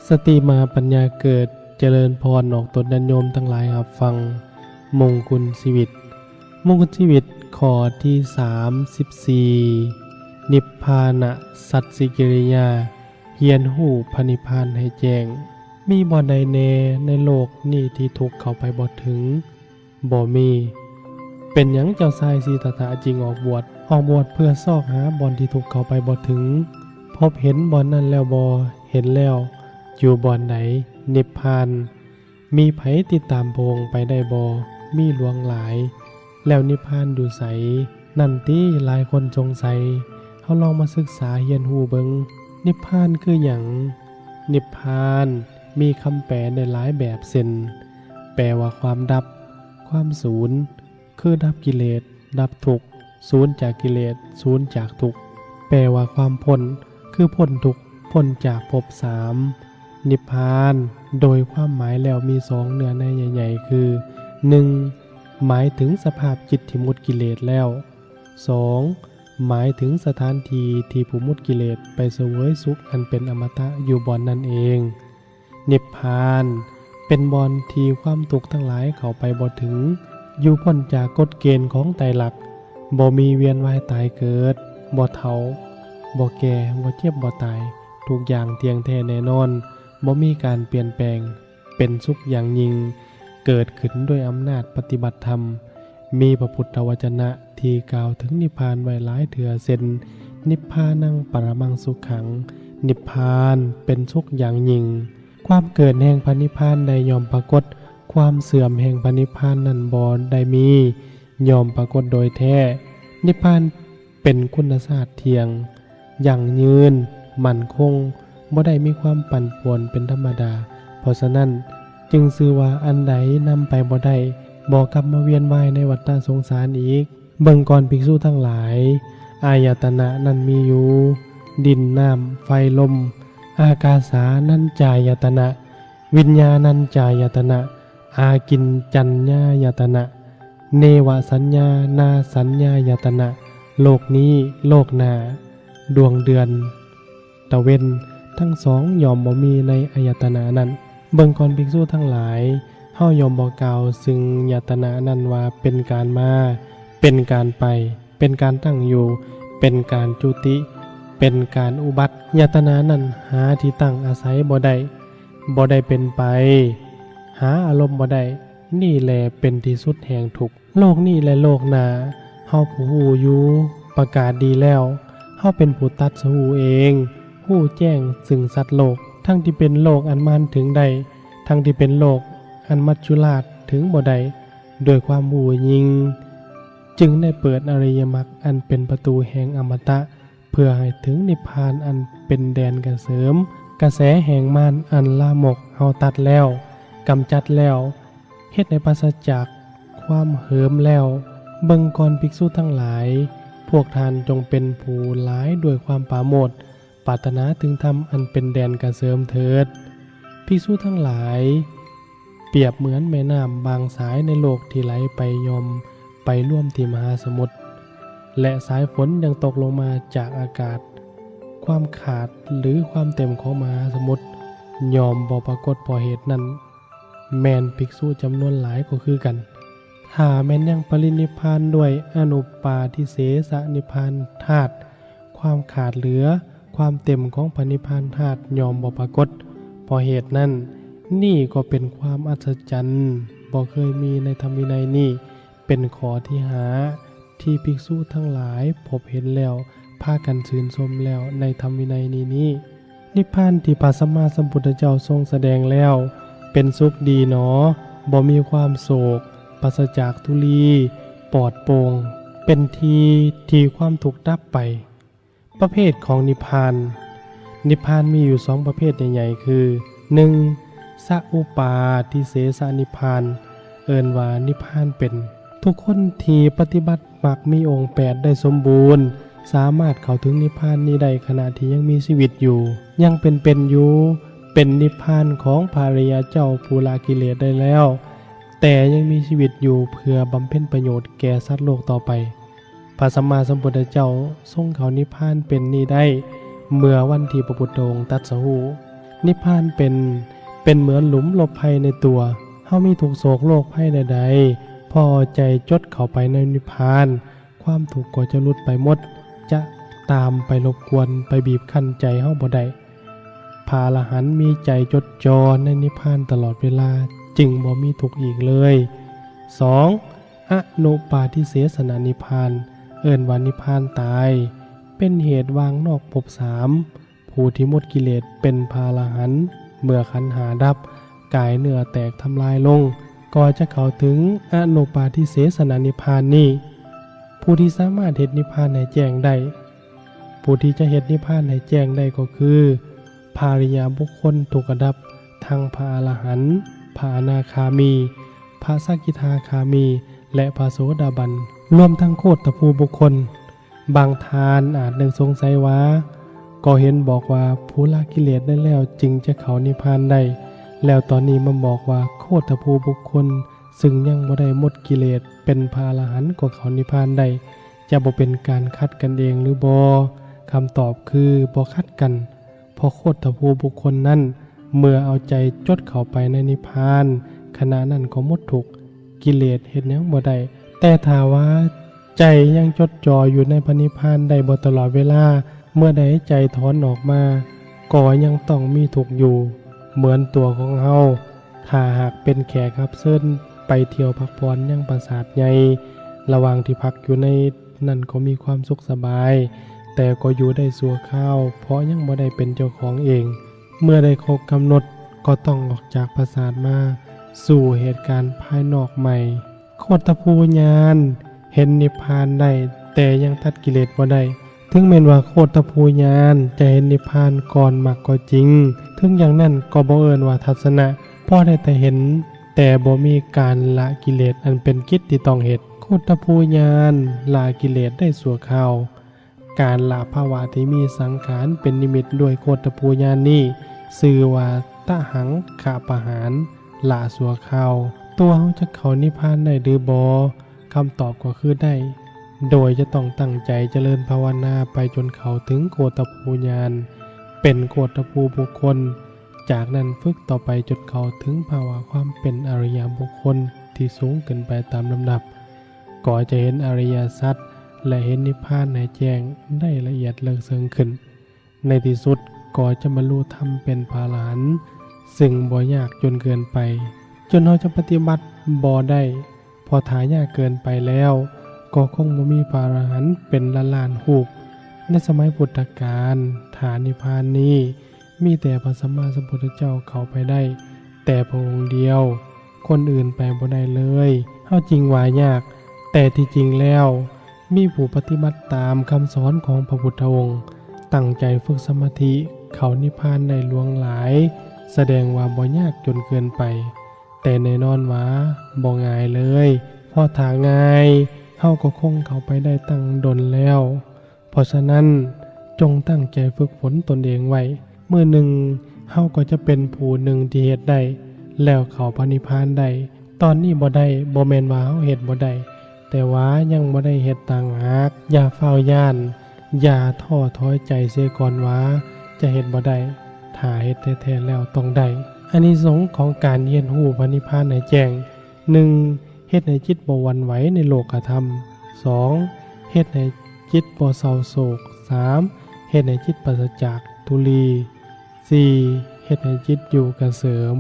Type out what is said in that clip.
ສະຕິມະຫາປັນຍາເກີດ, ຈະເລີນພອນອອກຕົນຍາດໂຍມທັງຫຼາຍຮັບຟັງ ມົງຄຸນຊີວິດ. ມົງຄຸນຊີວິດຂໍ້ທີສາມສິບສີ່ ນິບພານະສັດສິກິລິຍາ, ຮຽນຮູ້ພະນິບພານໃຫ້ແຈ້ງ. ມີບ່ອນໃດແດ່ໃນໂລກນີ້ທີ່ທຸກເຂົ້າໄປບໍ່ເຖິງ? ບໍ່ມີ. ເປັນຫຍັງເຈົ້າຊາຍສິດທັດຖະຈຶ່ງອອກບວດ? ອອກບວດເພື່ອຊອກຫາບ່ອນທີ່ທຸກເຂົ້າໄປບໍ່ເຖິງ. ພົບເຫັນບ່ອນນັ້ນແລ້ວບໍ່? ເຫັນແລ້ວ. ຢູ່ບ່ອນໃດ? ນິບພານ. ມີໃຜຕິດຕາມພະອົງໄປໄດ້ບໍ່? ມີຫຼວງຫຼາຍ. ແລ້ວນິບພານຢູ່ໃສ? ນັ້ນຕິ ຫຼາຍຄົນສົງໄສ. ເຮົາລອງມາສຶກສາຮຽນຮູ້ເບິ່ງ. ນິບພານຄືຫຍັງ? ນິບພານມີຄຳແປໄດ້ຫຼາຍແບບ ເຊັ່ນ ແປວ່າຄວາມດັບ, ຄວາມສູນ, ຄືດັບກິເລດ, ດັບທຸກ, ສູນຈາກກິເລດ, ສູນຈາກທຸກ. ແປວ່າຄວາມພົ້ນ, ຄືພົ້ນທຸກ, ພົ້ນຈາກພົບສາມ. ນິບພານໂດຍຄວາມໝາຍແລ້ວມີສອງເນື້ອໃນໃຫຍ່ໆ ຄື ໜຶ່ງ ໝາຍເຖິງສະພາບຈິດທີ່ໝົດກິເລດແລ້ວ. ສອງ ໝາຍເຖິງສະຖານທີ່ທີ່ຜູ້ໝົດກິເລດໄປສະເຫວີຍສຸກອັນເປັນອະມະຕະຢູ່ບ່ອນນັ້ນເອງ. ນິບພານເປັນບ່ອນທີ່ຄວາມທຸກທັງຫຼາຍເຂົ້າໄປບໍ່ເຖິງ, ຢູ່ພົ້ນຈາກກົດເກນຂອງໄຕລັກ, ບໍ່ມີວຽນວ່າຍຕາຍເກີດ, ບໍ່ເຖົ້າ, ບໍ່ແກ່, ບໍ່ເຈັບ, ບໍ່ຕາຍ, ທຸກຢ່າງທ່ຽງແທ້ແນ່ນອນ, ບໍ່ມີການປ່ຽນແປງ. ເປັນສຸກຢ່າງຍິ່ງ, ເກີດຂຶ້ນດ້ວຍອຳນາດປະຕິບັດທຳ. ມີພະພຸດທະວະຈະນະທີ່ກ່າວເຖິງນິບພານໄວ້ຫຼາຍເທື່ອ ເຊັ່ນ ນິບພານັງປະຣະມັງສຸຂັງ, ນິບພານເປັນສຸກຢ່າງຍິ່ງ. ຄວາມເກີດແຫ່ງພະນິບພານໃດຍ່ອມປາກົດ, ຄວາມເສື່ອມແຫ່ງພະນິບພານນັ້ນບໍ່ໄດ້ມີ, ຍ່ອມປາກົດໂດຍແທ້. ນິບພານເປັນຄຸນນະຊາດທ່ຽງ, ຢັ້ງຍືນ, ໝັ້ນຄົງ, ບໍ່ໄດ້ມີຄວາມປັ່ນປ່ວນເປັນທຳມະດາ. ເພາະສະນັ້ນ, ຈຶ່ງຊື່ວ່າອັນໃດນຳໄປບໍ່ໄດ້, ບໍ່ກັບມາວຽນວ່າຍໃນວັດຕະສົງສານອີກ. ເບິ່ງກ່ອນ ພິກສຸທັງຫຼາຍ, ອາຍະຕະນະນັ້ນມີຢູ່, ດິນ, ນ້ຳ, ໄຟ, ລົມ, ອາກາສານັນຈາຍະຕະນະ, ວິນຍານັນຈາຍະຕະນະ, ອາກິນຈັນຍາຍະຕະນະ, ເນວະສັນຍານາສັນຍາຍະຕະນະ, ໂລກນີ້, ໂລກໜ້າ, ດວງເດືອນ, ຕາເວັນ, ທັງສອງຍ່ອມບໍ່ມີໃນອາຍະຕະນະນັ້ນ. ເບິ່ງກ່ອນ ພິກສຸທັງຫຼາຍ, ເຮົາຍ່ອມບໍ່ກ່າວເຊິ່ງຍະຕະນະນັ້ນວ່າເປັນການມາ, ເປັນການໄປ, ເປັນການຕັ້ງຢູ່, ເປັນການຈຸຕິ, ເປັນການອຸບັດ. ຍະຕະນະນັ້ນຫາທີ່ຕັ້ງອາໄສບໍ່ໄດ້, ບໍ່ໄດ້ເປັນໄປ, ຫາອາລົມບໍ່ໄດ້. ນີ້ແຫຼເປັນທີ່ສຸດແຫ່ງທຸກ. ໂລກນີ້ ແລະ ໂລກໜ້າ, ເຮົາຜູ້ຮູ້ຢູ່, ປະກາດດີແລ້ວ. ເຮົາເປັນຜູ້ຕັດສະຮູ້ເອງ, ຮູ້ແຈ້ງເຊິ່ງສັດໂລກ, ທັງທີ່ເປັນໂລກອັນມານເຖິງໄດ້, ທັງທີ່ເປັນໂລກອັນມັດຈຸລາດເຖິງບໍ່ໄດ້, ດ້ວຍຄວາມຮູ້ຍິ່ງ, ຈຶ່ງໄດ້ເປີດອະລິຍະມັກອັນເປັນປະຕູແຫ່ງອະມະຕະ, ເພື່ອໃຫ້ເຖິງນິບພານອັນເປັນແດນກະເສີມ. ກະແສແຫ່ງມານອັນລາມົກເຮົາຕັດແລ້ວ, ກຳຈັດແລ້ວ, ເຮັດໃຫ້ປາສະຈາກຄວາມເຫີມແລ້ວ. ເບິ່ງກ່ອນ ພິກສຸທັງຫຼາຍ, ພວກທ່ານຈົ່ງເປັນຜູ້ຫຼາຍດ້ວຍຄວາມປາໂມດ, ປາດຖະໜາເຖິງທຳອັນເປັນແດນກະເສີມເຖີດ. ພິກສຸທັງຫຼາຍ, ປຽບເໝືອນແມ່ນ້ຳບາງສາຍໃນໂລກທີ່ໄຫຼໄປຍ່ອມໄປລວມທີ່ມະຫາສະໝຸດ, ແລະ ສາຍຝົນຍັງຕົກລົງມາຈາກອາກາດ. ຄວາມຂາດ ຫຼື ຄວາມເຕັມຂອງມະຫາສະໝຸດຍ່ອມບໍ່ປາກົດ, ເພາະເຫດນັ້ນ ແມ່ນພິກສຸຈຳນວນຫຼາຍກໍຄືກັນ. ຖ້າແມ່ນຍັງປະລິນິບພານດ້ວຍອະນຸປາທິເສສະນິບພານທາດ, ຄວາມຂາດເຫຼືອ, ຄວາມເຕັມຂອງພະນິບພານທາດຍ່ອມບໍ່ປາກົດ, ເພາະເຫດນັ້ນ ນີ້ກໍເປັນຄວາມອັດສະຈັນ, ບໍ່ເຄີຍມີໃນທຳວິໄນນີ້. ເປັນຂໍ້ທີຫ້າ ທີ່ພິກສຸທັງຫຼາຍພົບເຫັນແລ້ວ ພາກັນຊື່ນຊົມແລ້ວໃນທຳວິໄນນີ້ນີ້. ນິບພານທີ່ພະສຳມາສຳພຸດທະເຈົ້າຊົງສະແດງແລ້ວ ເປັນສຸກດີໜໍ, ບໍ່ມີຄວາມໂສກ, ປາສະຈາກທຸລີ, ປອດໂປ່ງ, ເປັນທີ່ທີ່ຄວາມທຸກດັບໄປ. ປະເພດຂອງນິບພານ. ນິບພານມີຢູ່ສອງປະເພດໃຫຍ່ໆ ຄື ໜຶ່ງ ສະອຸປາທິເສສະນິບພານ, ເອີ້ນວ່ານິບພານເປັນ. ທຸກຄົນທີ່ປະຕິບັດມັກມີອົງແປດໄດ້ສົມບູນ ສາມາດເຂົ້າເຖິງນິບພານນີ້ໄດ້ຂະນະທີ່ຍັງມີຊີວິດຢູ່, ຍັງເປັນໆຢູ່, ເປັນນິບພານຂອງພະອະລິຍະເຈົ້າຜູ້ລະກິເລດໄດ້ແລ້ວ, ແຕ່ຍັງມີຊີວິດຢູ່ເພື່ອບຳເພັນປະໂຫຍດແກ່ສັດໂລກຕໍ່ໄປ. ພະສຳມາສຳພຸດທະເຈົ້າຊົງເຂົ້ານິບພານເປັນນີ້ໄດ້ ເມື່ອວັນທີ່ພະພຸດທະອົງຕັດສະຮູ້. ນິບພານເປັນ ເປັນເໝືອນຫຼຸມລົບໄພໃນຕົວ. ເຮົາມີທຸກໂສກໂລກໄພໃດໆ, ພໍເອົາໃຈຈົດເຂົ້າໄປໃນນິບພານ, ຄວາມທຸກກໍຈະຫຼຸດໄປໝົດ, ຈະຕາມໄປລົບກວນ, ໄປບີບຄັ້ນໃຈເຮົາບໍ່ໄດ້. ພະອະລະຫັນມີໃຈຈົດຈ່ອໃນນິບພານຕະຫຼອດເວລາ, ຈຶ່ງບໍ່ມີທຸກອີກເລີຍ. ສອງ, ອະນຸປາທິເສສະນະນິບພານ, ເອີ້ນວ່ານິບພານຕາຍ, ເປັນເຫດວ່າງນອກພົບສາມ. ຜູ້ທີ່ໝົດກິເລດເປັນພະອະລະຫັນ, ເມື່ອຂັນຫ້າດັບ, ກາຍເນື້ອແຕກທຳລາຍລົງ, ກໍຈະເຂົ້າເຖິງອະນຸປາທິເສສະນະນິບພານນີ້. ຜູ້ທີ່ສາມາດເຮັດນິບພານໃຫ້ແຈ້ງໄດ້, ຜູ້ທີ່ຈະເຮັດນິບພານໃຫ້ແຈ້ງໄດ້ກໍຄື ພະອະລິຍະບຸກຄົນທຸກລະດັບ, ທັງພະອະລະຫັນ, ພະອະນາຄາມີ, ພະສະກິທາຄາມີ ແລະ ພະໂສດາບັນ, ລວມທັງໂຄດທະພູບຸກຄົນ. ບາງທ່ານອາດນຶກສົງໄສວ່າ, ກໍເຫັນບອກວ່າຜູ້ລະກິເລດໄດ້ແລ້ວຈຶ່ງຈະເຂົ້ານິບພານໄດ້, ແລ້ວຕອນນີ້ມາບອກວ່າໂຄດທະພູບຸກຄົນ ຊຶ່ງຍັງບໍ່ໄດ້ໝົດກິເລດເປັນພະອະລະຫັນກໍເຂົ້ານິບພານໄດ້, ຈະບໍ່ເປັນການຂັດກັນເອງຫຼືບໍ່? ຄຳຕອບຄືບໍ່ຂັດກັນ, ເພາະໂຄດທະພູບຸກຄົນນັ້ນ ເມື່ອເອົາໃຈຈົດເຂົ້າໄປໃນນິບພານ, ຂະນະນັ້ນກໍໝົດທຸກ, ກິເລດເຮັດຫຍັງບໍ່ໄດ້. ແຕ່ຖ້າວ່າໃຈຍັງຈົດຈ່ອຢູ່ໃນພະນິບພານໄດ້ບໍ່ຕະຫຼອດເວລາ, ເມື່ອໃດໃຈຖອນອອກມາ, ກໍຍັງຕ້ອງມີທຸກຢູ່, ເໝືອນຕົວຂອງເຮົາ ຖ້າຫາກເປັນແຂກຮັບເຊີນໄປທ່ຽວພັກຜ່ອນຍັງປາສາດໃຫຍ່, ລະຫວ່າງທີ່ພັກຢູ່ໃນນັ້ນກໍມີຄວາມສຸກສະບາຍ, ແຕ່ກໍຢູ່ໄດ້ຊົ່ວຄາວ ເພາະຍັງບໍ່ໄດ້ເປັນເຈົ້າຂອງເອງ. ເມື່ອໄດ້ຄົບກຳນົດ ກໍຕ້ອງອອກຈາກປາສາດມາສູ່ເຫດການພາຍນອກໃໝ່. ໂຄດທະພູຍານເຫັນນິບພານໄດ້, ແຕ່ຍັງຕັດກິເລດບໍ່ໄດ້. ເຖິງແມ່ນວ່າໂຄດທະພູຍານຈະເຫັນນິບພານກ່ອນມັກກໍຈິງ, ເຖິງຢ່າງນັ້ນກໍບໍ່ເອີ້ນວ່າທັດສະນະ, ເພາະໄດ້ແຕ່ເຫັນ, ແຕ່ບໍ່ມີການລະກິເລດອັນເປັນກິດທີ່ຕ້ອງເຮັດ. ໂຄດທະພູຍານລະກິເລດໄດ້ຊົ່ວຄາວ. ການລະພາວະທີ່ມີສັງຂານເປັນນິມິດດ້ວຍໂຄດທະພູຍານນີ້ ຊື່ວ່າຕະຫັງຄະປະຫານ, ລະຊົ່ວຄາວ. ຕົວເຮົາຈະເຂົ້ານິບພານໄດ້ຫຼືບໍ່? ຄຳຕອບກໍຄືໄດ້, ໂດຍຈະຕ້ອງຕັ້ງໃຈຈະເລີນພາວະນາໄປຈົນເຂົ້າເຖິງໂຄດທະພູຍານ, ເປັນໂຄດທະພູບຸກຄົນ, ຈາກນັ້ນຝຶກຕໍ່ໄປຈົນເຂົ້າເຖິງພາວະຄວາມເປັນອະລິຍະບຸກຄົນທີ່ສູງຂຶ້ນໄປຕາມລຳດັບ, ກໍຈະເຫັນອະລິຍະສັດ ແລະ ເຫັນນິບພານໃຫ້ແຈ້ງໄດ້ລະອຽດເລິກເຊິ່ງຂຶ້ນ. ໃນທີ່ສຸດກໍຈະບັນລຸທຳເປັນພະອະລະຫັນ, ຊຶ່ງບໍ່ຍາກຈົນເກີນໄປ, ຈົນເຮົາຈະປະຕິບັດບໍ່ໄດ້, ເພາະຖ້າຍາກເກີນໄປແລ້ວ, ກໍຄົງບໍ່ມີພະອະລະຫັນເປັນລ້ານໆຮູບ. ໃນສະໄໝພຸດທະການ, ຖ້ານິບພານນີ້ມີແຕ່ພະສຳມາສຳພຸດທະເຈົ້າເຂົ້າໄປໄດ້ແຕ່ພະອົງດຽວ, ຄົນອື່ນໄປບໍ່ໄດ້ເລີຍ, ເຮົາຈຶ່ງວ່າຍາກ. ແຕ່ທີ່ຈິງແລ້ວ, ມີຜູ້ປະຕິບັດຕາມຄຳສອນຂອງພະພຸດທະອົງ, ຕັ້ງໃຈຝຶກສະມາທິເຂົ້ານິບພານໄດ້ຫຼວງຫຼາຍ, ສະແດງວ່າບໍ່ຍາກຈົນເກີນໄປ, ແຕ່ແນ່ນອນວ່າບໍ່ງ່າຍເລີຍ, ເພາະຖ້າງ່າຍ, ເຮົາກໍຄົງເຂົ້າໄປໄດ້ຕັ້ງດົນແລ້ວ. ເພາະສະນັ້ນ, ຈົ່ງຕັ້ງໃຈຝຶກຝົນຕົນເອງໄວ້. ມື້ໜຶ່ງ, ເຮົາກໍຈະເປັນຜູ້ໜຶ່ງທີ່ເຮັດໄດ້, ແລ້ວເຂົ້າພະນິບພານໄດ້. ຕອນນີ້ບໍ່ໄດ້, ບໍ່ແມ່ນວ່າເຮົາເຮັດບໍ່ໄດ້, ແຕ່ວ່າຍັງບໍ່ໄດ້ເຮັດຕ່າງຫາກ. ຢ່າຟ້າວຢ້ານ, ຢ່າທໍ້ຖອຍໃຈເສຍກ່ອນວ່າຈະເຮັດບໍ່ໄດ້, ຖ້າເຮັດແທ້ໆແລ້ວຕ້ອງໄດ້. ອານິສົງຂອງການຮຽນຮູ້ພະນິບພານໃຫ້ແຈ້ງ, ໜຶ່ງ ເຮັດໃຫ້ຈິດບໍ່ຫວັ່ນໄຫວໃນໂລກະທຳ, ສອງ ເຮັດໃຫ້ຈິດບໍ່ເສົ້າໂສກ, ສາມ ເຮັດໃຫ້ຈິດປາສະຈາກທຸລີ, ສີ່ ເຮັດໃຫ້ຈິດຢູ່ກະເສີມ.